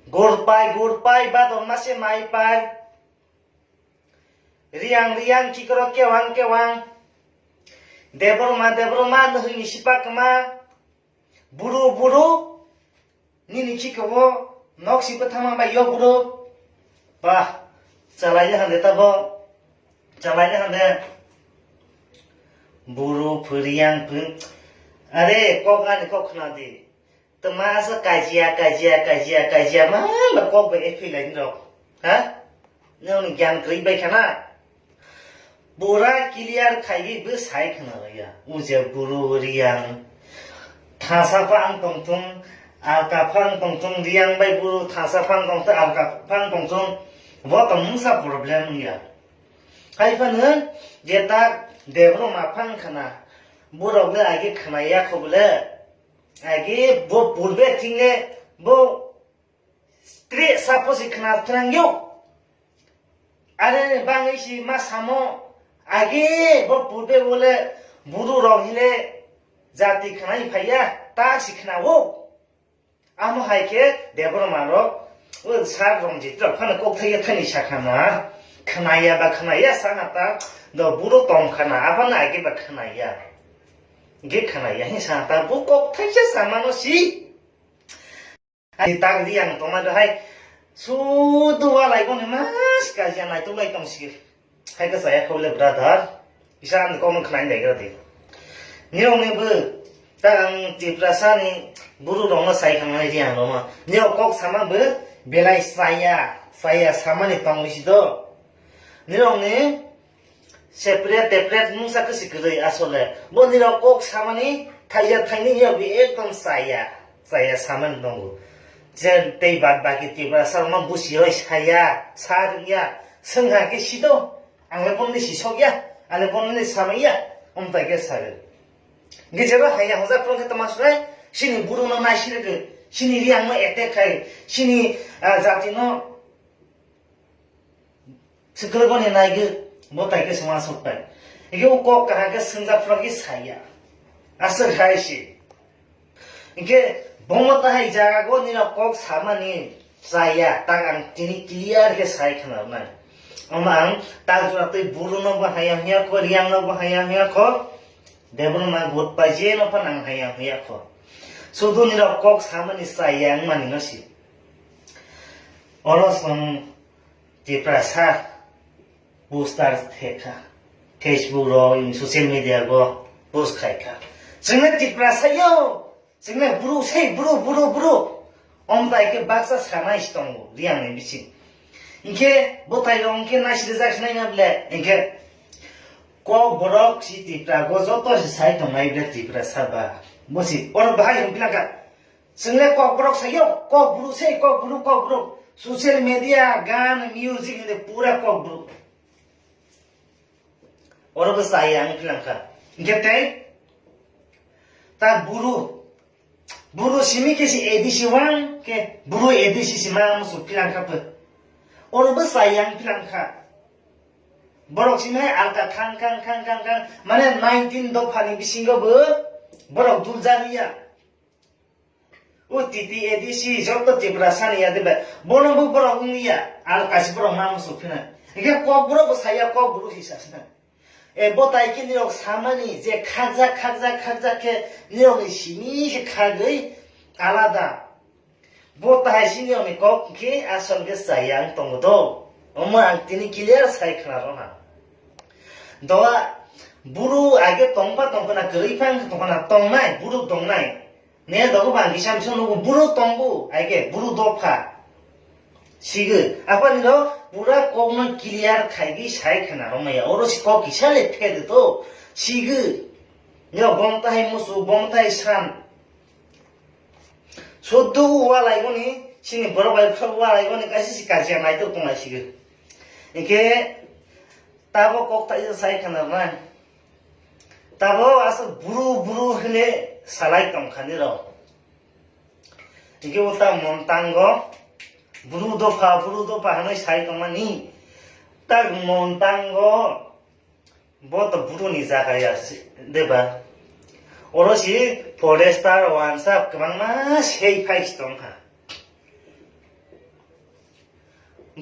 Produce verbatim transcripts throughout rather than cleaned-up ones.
Gurpai, gurpai, bador mase mai pai. Riang, riang, chikoro kewang, kewang. Deborma, Deborma, nuhini sipak ma. Buru, buru. Nini chikoro nok si bwthama bai yo buru. Bah, chalai hande tabo. Chalai hande. Buru, phuriang, phung. Are, kok ani kok khna di. Tma asa kajia, kajia, kajia, kajia, ma, ma kok bai ephilai ni rok. Ha? Nini gyan kwrwi bai khana. Pura clear khaiwi bw sai khna ya. Uje buru riang. Thasa phang tongthung, alka phang tongthung, riang bai buru thasa phang tongthung, alka phang tongthung. Bo tong mungsa problem ya. Hai phano je tak Deborma phang khna. Borok le age khna ya kho bole. Age bo purbe thing le bo stre sapo si khna thrang yo. Are bangwi si ma samo age bo purbe bole buru rok hile jati khnai phaiya ta si khna wo. Amo hai khe Deborma rok o sar Ranjit rok phano kok thai thani sa khna. Khna ya ba khna ya sa na ta do buru tong khna aphano age ba khna ya. Ge khna ya hin sa ta bu kok thai sa samano si. Ani tak di ang tongma do hai. Sudu walai boni mas kaji anai tulai tong si. Hai ka saya khole brother. Isa ang kong khnai dai gra di. Nirok ni bu tak ang Tiprasa ni buru rong no sai khangnai di ang roma. Nirok kok sama bu belai saya, saya sama ni tong si do. Nirok ni Separate, separate mungsa kwswi kwrwi asole. Bo nirok kok samani thaija thaini yogwi ekdom chaya, chaya samani tongo. Je tei bad baki Tiprasa rokno busi roi saya, sa rwngya, swngha khe sido, ang le bomni sisokya, ang le bomni samaiya, omtai khe sago. Ge jeba haya hojak phone khe tama surai, sini buru no nai sirwgwi, sini riang no attack khai, sini, ah, jati no Swkang boni naigwi bo tai khe swma sokpai. Hingke o kok kaham khe swngjak phano khe saya. Aswk hai se. Hingke bomo tahai jaga go nini kok samani chaya, tak ang tini clear khe sai khna nai. Omo ang tak jora tei buru no bo haya haya kho, riang no bo haya haya kho, debro ma gut pai je no phan ang haya haya kho. Sudu nini kok samani chaya ang mani no si. Oro song Tiprasa poster thekha, Facebook rok, social media go post khaikha. Chwngno Tiprasa yo, chwngno bru sei bru, bru, bru. Omtai khe baksa sanai si tongo, riang ni bising. Hinkhe bwtai rok hinkhe naisirjak sinai na ble, hinkhe kok borok si Tipra go joto si sai tongnai ble Tiprasa ba. Bo si, oro bahai hwn pilaka. Chwngle kokborok sayo, kokbru se, kokbru, kokbru. Social media, gan, music hwnde pura kokbru. Oro bo chaya ang philangkha. Hingke tei ta buru. Buru simi khe si A D C wang khe buru A D C si ma musu philangkha pho. Oro bo chaya ang philangkha. Borok simi hai alka khang khang khang khang khang mane nineteen dopha ni bisingo bo borok dulja liya. O T T A D C joto Tiprasa ni ya de bai. Bono bo borok wng ya. Al kaisa borok ma musu phina. Hingke kok borok bo saya kok borok si sa sina. E bo tai khe nirok samani je khakjak khakjak khakjak khe nirok ni simi khe khagwi alada. Bo tai si nirok ni kok khe asol khe chaya ang tongo do. Omo ang tini clear sai khna rw ha. Doa buru age tongpa tongpa na kwrwi phang tongpa na tongnai buru tongnai. Ne dogo bang kisa misa nugo buru tongo, aike buru dopha. Sige, apan no pura kokno clear khaigwi sai khna romaya. Oro si kok kisa le phe de to. Sige. Ne bom tai musu, bom tai san. Suddu walai goni, sini borok bai borok walai goni, kaisa si kajiya nai to tonglai sige. Inke tabo kok tai sai khna rwna. Tabo aswk buru buru hwnwi salai tongkha nirok. Hingke o ta montango buru dopha, buru dopha hwnwi sai tongmani. Tak montango bo to buru ni jaga ya si, deba. Oro si forester wansa kwbangma sei phai si tongkha.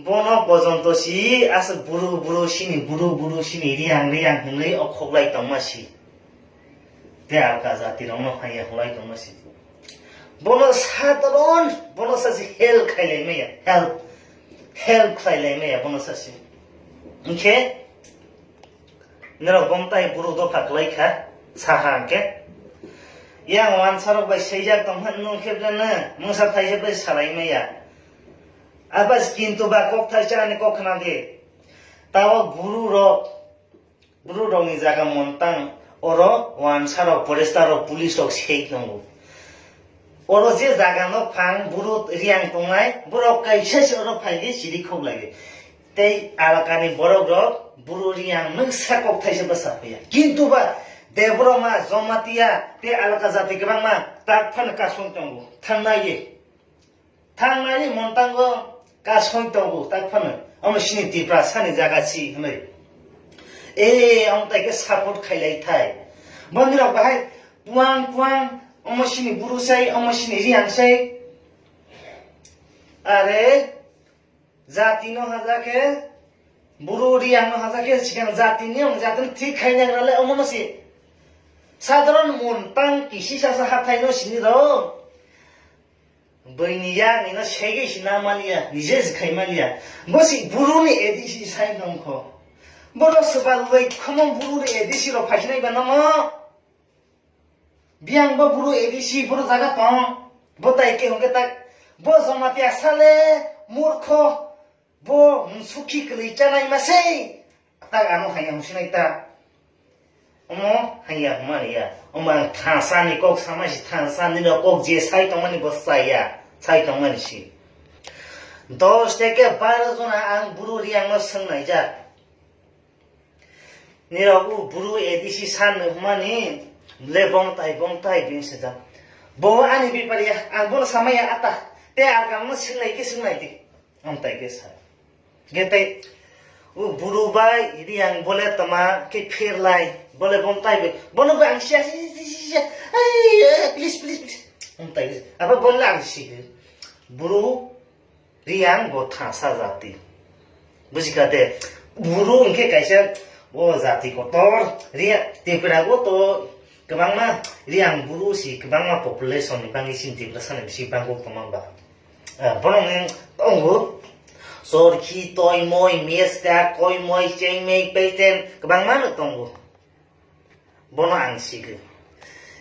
Bono pojonto si aswk buru buru sini, buru buru sini, riyang riyang hinwi okhoklai tongma si. Tei alka jati rokno haiya hwnlai tongma si. Bono sadharon, bono sasi help khailai maya, help, help khailai maya, bono sasi. Hinkhe norok bomtai buru dopha kwlai kha, saha hinkhe. Yang wansarok bai seijak tongkha, nwng khe bwleno mungsa thaisa bai salai maya. Abas kintu ba kok thaisa ani kok khna di. Tabok buru rok, buru rokni jaga montang oro wansarok, porestarok, police rok sei tongo. Oro je jaga no phang buru riyang tongnai, borok kaisa se oro phai di siri khok lai di. Tei alakani borok rok buru riyang nwksa kok thaisa bwsa phaia. Kintu ba Debbarma, Jamatia tei alaka jati kwbangma tak phano kasong tongo. Thangnai ye. Thangnani montango kasong tongo, tak phano omo sini Tiprasani jaga si hwnwi. E, omo tai khe support khailai thai. Bondwirok bahai puang puang, omo sini buru sai, omo sini riyang sai. Are, jati no haja khe, buru riyang no haja khe, sikang jati ni, omo jati no thik khaina rale, omo no si. Sadharon montang kisi sasa hathai no sini rw. Bwini ya nino segwi sina maliya, nije se khai maliya. Bo si buru ni A D C sai nongkho. Bono swbal bai khomo buru ni A D C rok phaisinai ba nomo. Biyang bo buru A D C buru jaga tong. Bo tai ke hongke tak. Bo Jamatia sale murkho. Bo mung sukhi kwlwi chanai ma sei. Tak ano hai ang sinai ta. Omo hai ya, hwnmani ya. Omo ang thansa ni kok sama si thansa ni no kok je sai tongmani bo sai ya. Sai tongmani si. Dos teke baro jona ang buru riyang no swngnai jak. Nirok u buru A D C san no hwnmani le bong tai bong tai bin se jak. Bo ani bipar ya, ang bono sama ya ata. Te ang kamo swngnai ke swngnai di. Amtai ke sa. Getai, u buru bai, idi ang bole tama ke pher lai, bole bom tai be, bono be ang sia, sia, sia, sia, sia, ai, eh, please, please, please. Amtai ke, apa bole ang si ke. Buru, riang bo thasa jati. Bujika de, buru hingke kaisa, o jati kotor, riya, Tripura go to, kwbangma, riang buru si, kwbangma population ni bangni si Tripura sani si bango kwbangma. Ah, borokni tongo. Chorkhi, toimoi, meska, koimoi, chengmoi, peiten, kwbangma no tongo. Bono ang sigwi.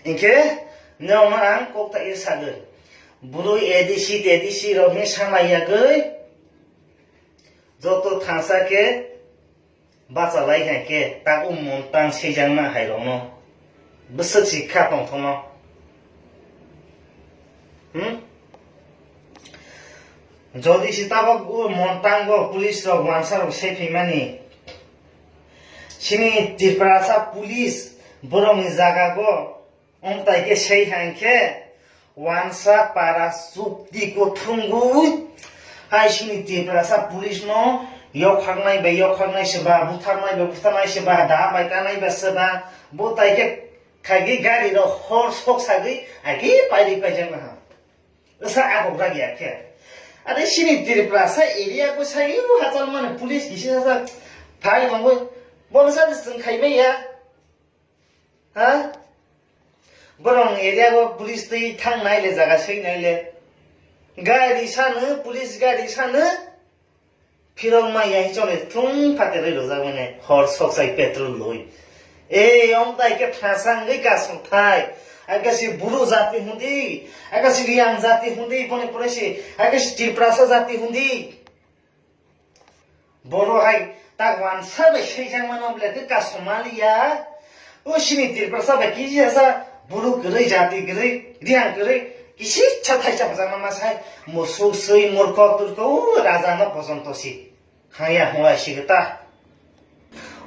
Hinkhe, norokno ang kok ta ir sagwi. Bwrwi A D C, T D C rokni sana yagwi, joto thansa khe, Bacha lai hai khe tak o montang seijakma hai rokno bwswk si kha tongthokno. Hmm? Jodi si tabok o montango police rok wansa rok sei phaimani, sini Tiprasa police borokni jaga go Wng tai khe sei hai khe wansa para chukti kuthumgwi hai sini Tiprasa police no yokhaknai bai yokhaknai se ba, butharnai bai butharnai se ba, da bai kanai bai se ba, bo tai khe khaigwi gari rok hor sok sagwi agi pairi paijak naha. Wngsa agok rag ya khe. Are sini Tiprasa area ko sai o hachal mani police kisi sa phai mangwi bo wngsa de chwng khai maya. Ha? Borok area o police twi thang nai le, jaga swi nai le. Gari sano, police gari sano. Phirok mai ya chole thung phate roi rojak mane hor sok sai petrol loi. Ei, om tai khe thasa wngwi kasong thai. Ai kasi buru jati hundi, ai kasi riang jati hundi, boni pore si, ai kasi Tiprasa jati hundi. Boro hai tak wansa bai seijakmano bwle khe kasoma liya. O sini Tiprasa bai kisa sa buru kwrwi, jati kwrwi, riang kwrwi, kisi cha thai cha bwjakma ma sai musuk swi murkok turkok o raja no pojonto si. Haya hwai si ta.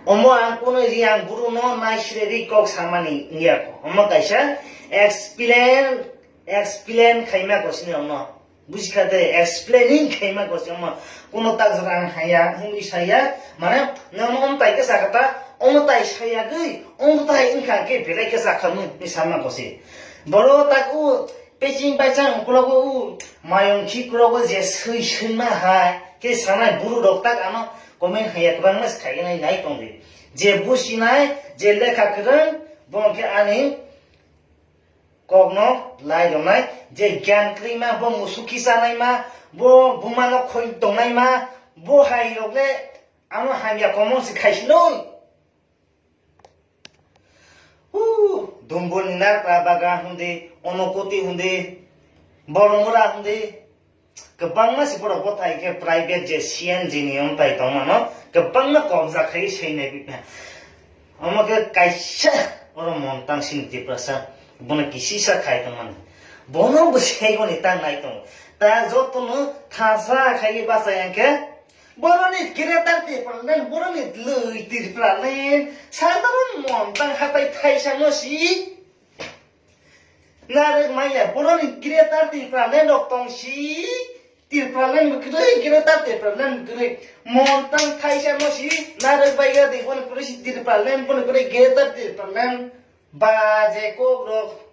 Omo ang kunu riang buru no nai sirwi kok samani wngya ko. Omo kaisa explain, explain khaima ko sini ono. Buji kha de, explaining khaima ko se omo. Kuno tak jora ang haya, hwnwi saya, mane, nono omo tai khe sakha ta, omo tai sayagwi, omo tai wngkha khe belai khe sakha mung, hwnwi sama ko se. Boro tak o Peching paisang uklogo u mayung khi krogo je swi swima hai khe sanai buru rok tak ano comment haya kwbangma se khaigwi nai tongdi. Je businai, je lekha kwrwng, bo khe ani kokno lai rwnai, je gyan kwrwima, bo musuki chanaima, bo bumano khoi tongnaima, bo hai rok le ano hamya komon se khaisino. Hu, Dumbur ni Narkra Baga hundi, Onokoti hundi, Boromura hundi, kwbangma si borok bo tai khe private je C N G ni yong tai tongmano, kwbangma kobja khai seinai bipha. Omo khe kaisa oro mon tang sini Tiprasa, bono kisisa khai tongmani. Bono bo seigoni tang nai tong. Ta jotono thasa khai bachai ang khe, boroni Greater Tipraland, boroni lwi Tipraland, sadharon mon tang hatai thaisa no si. Narwk maya, boroni Greater Tipraland rok tong si, Tipraland bo kwrwi, Greater Tipraland bo kwrwi. Mon tang thaisa no si, narwk baiga di, bono kwrwi si Tipraland, bono kwrwi Greater Tipraland. Ba je kok rok,